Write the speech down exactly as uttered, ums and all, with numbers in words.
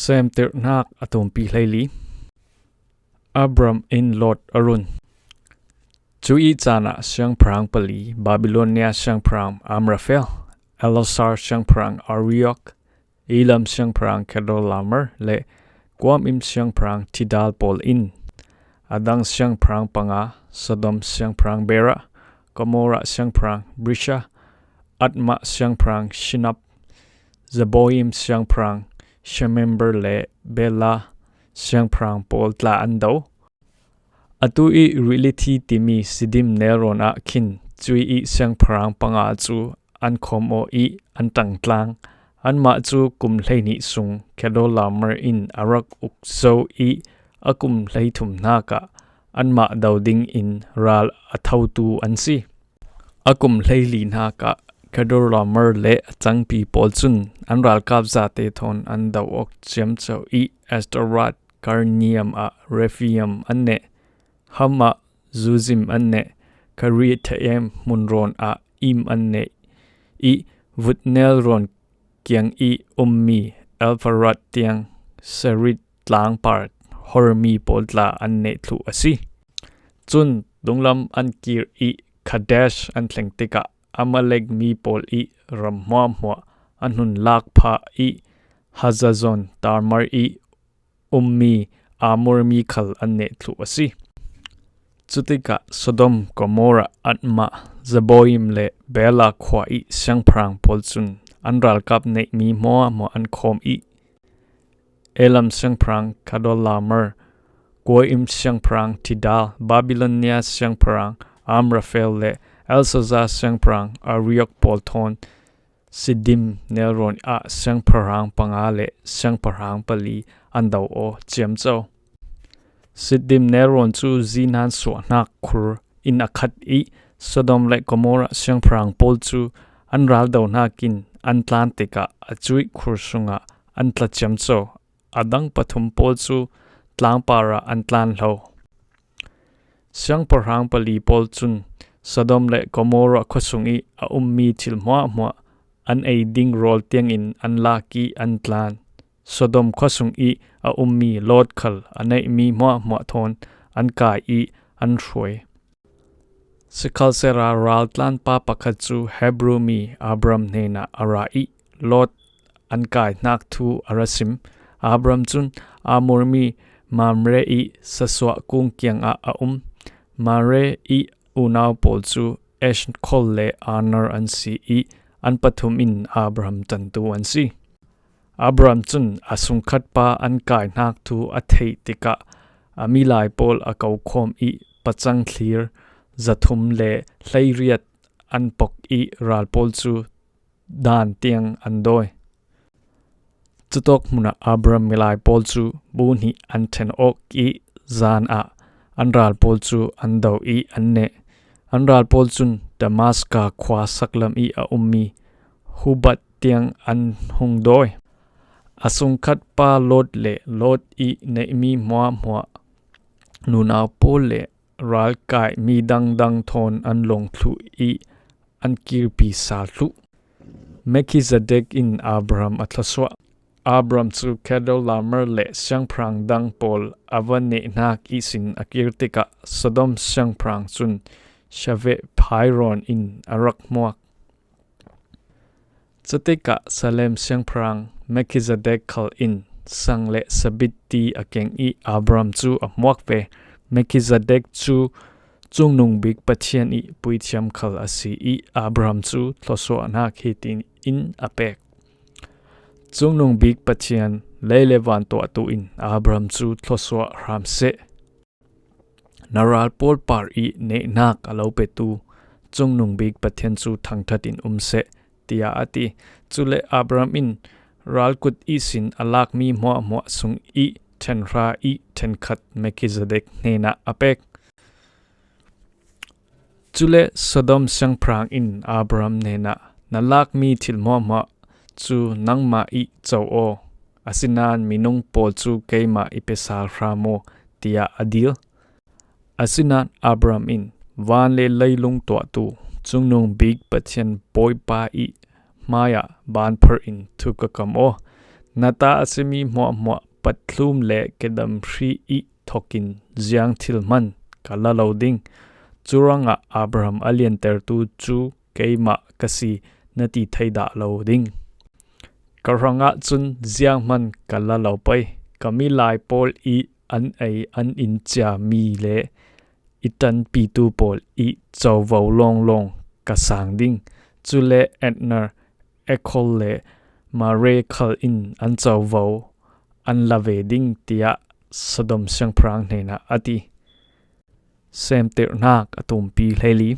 Semtirhnak a tumpi hleili. Abram in Lot a run. Cuih caan ah siangpahrang pali, Babylonia siangpahrang Amraphel, Ellasar siangpahrang Arioch, Elam siangpahrang Khedorlaomer le Goiim siangpahrang Tidal pawl in a dang siangpahrang panga, Sodom siangpahrang Bera, Gomorrah siangpahrang Birsha, Admah siangpahrang Shinab, Zeboiim siangpahrang Shemeber le Bela siangpahrang pawl tla an do. Atu i Rihlithi timi Siddim nelrawn ah khin cuih siangpahrang panga cu an khawm aw i an ṭangtlang. Anmah cu kum hleihnih sung Khedorlaomer in a rak uk zo i a kum hleithumnak ah anmah do dingin ral a thotu an si. A kum hleilinak ah Khedorlaomer le a cangpi pawl cun an ralkap zate thawn an do awk ciamco i Ashtaroth, Karnaim ah Rephaim an neh, Ham ah Zuzim an neh, Kiriathaim hmunrawn ah Iim an neh i vutnel rawn kiang i ummi Euphrates tiang Sarid tlangpar Hor mi pawl tla an neh thluh a si. Cun dunglam an kir i Kadesh an thleng tikah Amalek mi pawl i ram hmuahhmuah an hun lak phah i Hazazon Tamar i ummi Amor mi khal an neh thluh a si. Cutikah Sodom, Gomorrah, Admah, Zeboiim le Bela khua i siangpahrang pawl cun an ralkap neihmi hmuahhmuah an khawm i Elam siangpahrang Khedorlaomer, Goiim siangpahrang Tidal, Babylonia siangpahrang Amraphel le Ellasar siangpahrang Arioch pawl thawn Siddim nelrawn ah siangpahrang panga le siangpahrang pali an do aw ciamco. Siddim nelrawn cu zihnan suahnak khur in a khat i Sodom le Gomorrah siangpahrang pawl cu an raldohnak in an tlan tikah a cuih khur sungah an tla ciamco. A dang pathum pawl cu tlangpar ah an tlan lo. Siangpahrang pali pawl cun Sodom le Gomorrah khuasung i a ummi thil hmuahhmuah an ei ding rawl tiangin an lak i an tlan. Sodom khuasung i a ummi Lot khal a neihmi hmuahhmuah thawn an kai i an hruai. Sikhalsehla raltlanpa pakhat cu Hebru mi Abram hnenah a ra i Lot an kaihnak thu a ra sim. Abram cun Amor mi Mamre i sasuah kung kiangah a um. Mamre i unau pawl cu Eshkol le Aner an si i an pathum in Abram tantu an si. Abram cun a sungkhatpa an kaihnak thu a theih tikah a milai pawl a kokhawm i pacang thlir zathum le hleiriat an pok i ral pawl cu Dan tiang an dawi. Cutawk hmunah Abram milai pawl cu bu hnih an ṭhen awk i zan ah an ral pawl cu an do i an neh. An ral pawl cun Damaska khua saklam i a ummi Hubat tiang an hung dawi. A sungkhatpa Lot le Lot i neihmi hmuahhmuah nunau pawl le ralkai mi dangdang thawn an lawng thluh i an kirpi sal thluh. Melchizedek in Abram a thluasuah. Abram cu Khedorlaomer le siangpahrang dang pawl a va nehnak ihsin a kir tikah Sodom siangpahrang cun Shaveh phairawn in a rak hmuak. Cutikah Salem siangpahrang Melchizedek khal in sang le sabit ti a keng i Abram cu a hmuak ve. Melchizedek cu Cungnung Bik Pathian i puithiam khal a si i Abram cu thluasuahnak hitin a pek. Cungnung Bik Pathian, lei le van tuahtu in Abram cu thluasuah hram seh. Na ral pawl par i nehnak a lo petu Cungnung Bik Pathian cu thangṭhat in um seh, tiah a ti. Cule Abram in ralkut ihsin a lakmi hmuahhmuah sung i ṭhen hra i ṭhenkhat Melchizedek hnenah a pek. Cule Sodom siangpahrang in Abram hnenah, na lakmi thil hmuahhmuah cu nangmah i co aw, asinain minung pawl cu keimah i pe sal hram aw, tiah a dil. Asinain Abram in, van le leilung tuahtu Cungnung Bik Pathian Bawipa i hmaiah banphar in thu ka kam aw. Na ta a simi hmuahhmuah Patthlum le Kedemhri i thokin ziang thil hman ka la lo ding. Cu ruangah Abraham a liantertu cu keimah ka si na ti thei dah lo ding. Ka hrangah cun ziang hman ka la lo pei. Ka milai pawl i an ei an in ciami le i ṭanpitu pawl i covo lawnglawng ka sang ding. Cule Adner, Eshkol le Mamre khal in an covo an la ve ding, tiah Sodom siangpahrang hnenah a ti. Semtirhnak a tumpi hleili.